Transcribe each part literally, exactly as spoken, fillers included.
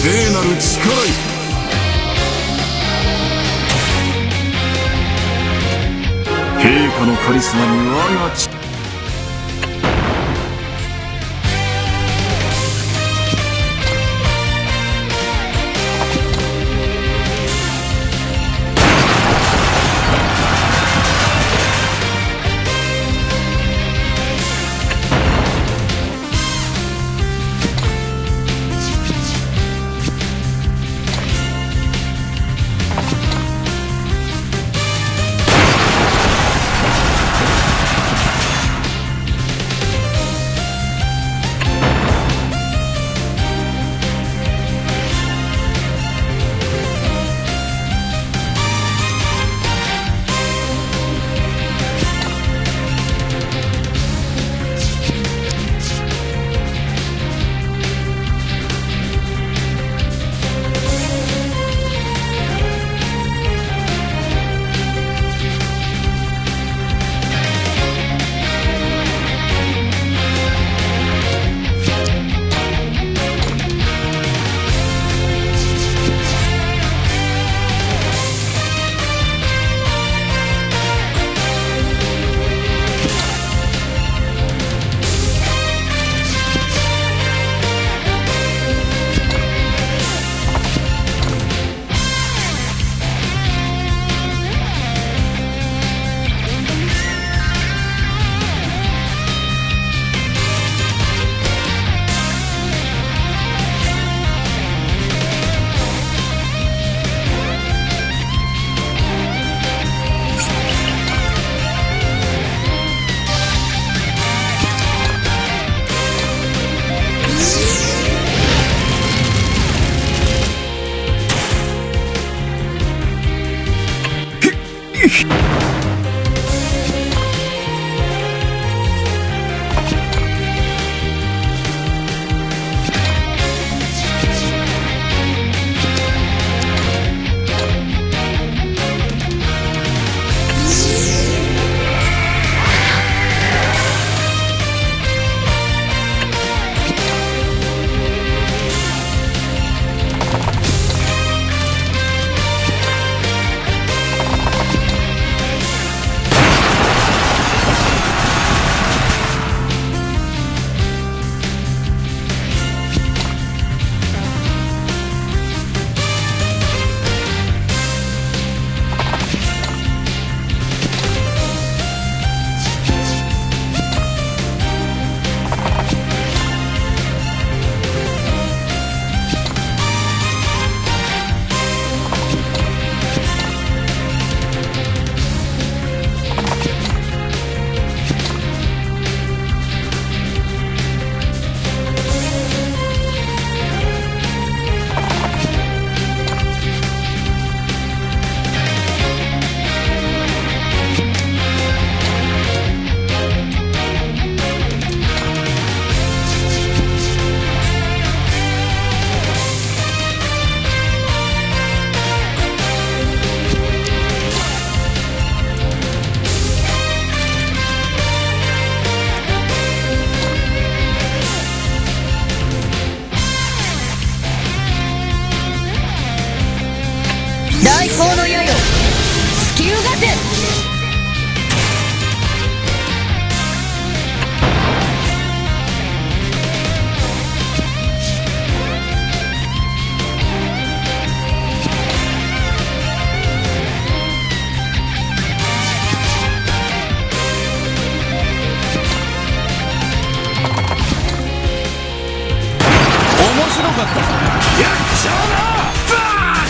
聖なる力よ。陛下のカリスマに我が血 大砲の矢よ、突き動かせ。面白かったぞ。やっちゃうな。バーン！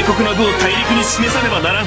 国の部を大陸に示さねばならん。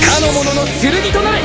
かの者の剣となれ。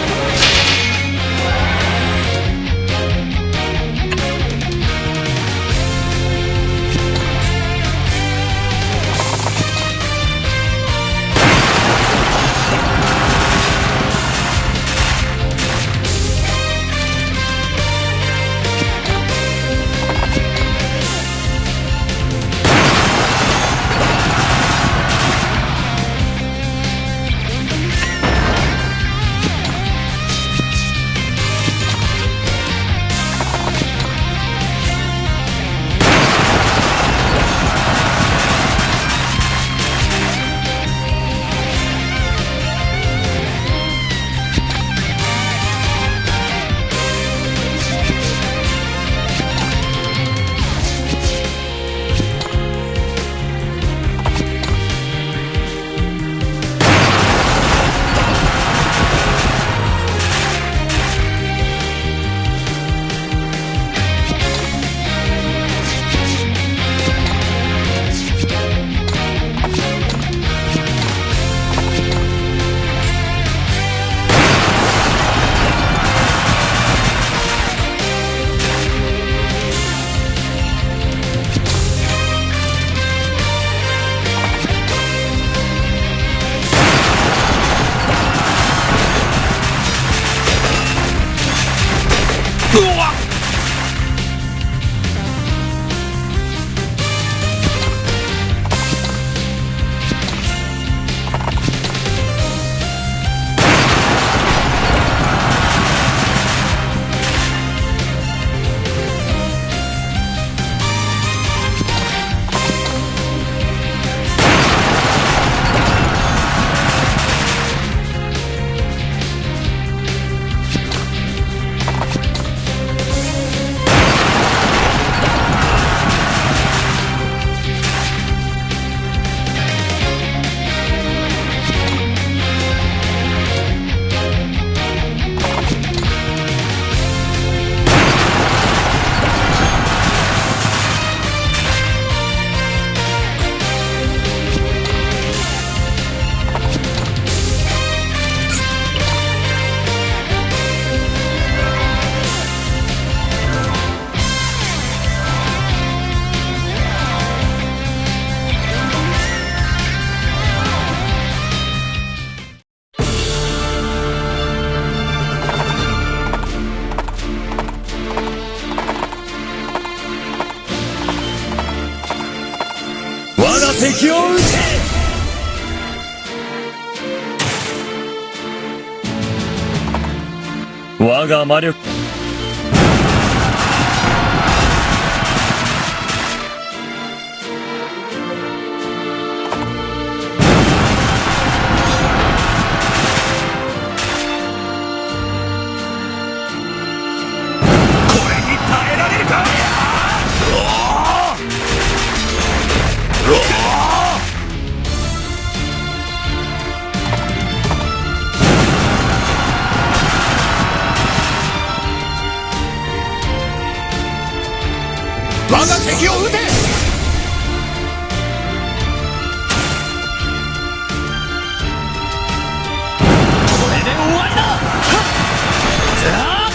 我が敵を討て。我が魔力。我が敵を討て。これで終わりだ。はっ。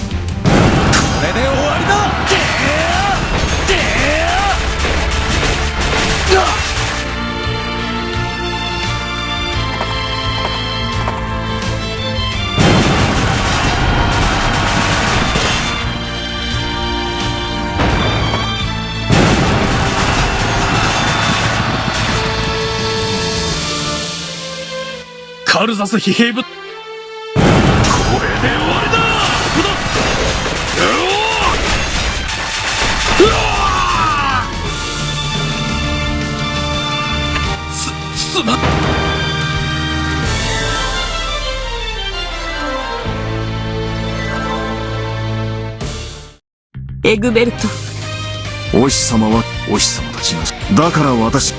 これで終わりだ。てや、てや、うわっ。カルサス騎兵部。これで終わりだ。ここだ。うわっ。うわっ。す、すまん。エグベルト。お日様は、お日様たちが、だから私、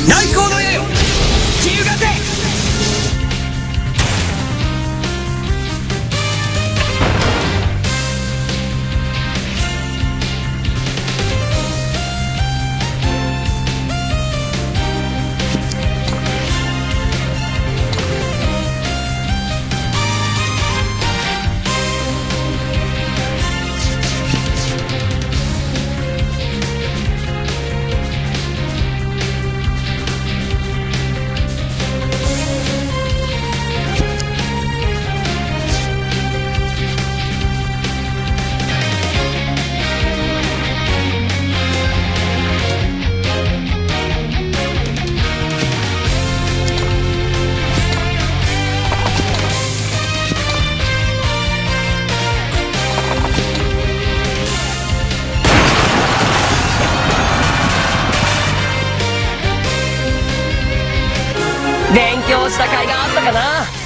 ナイコーのよ、地球がて。勉強した甲斐があったかな。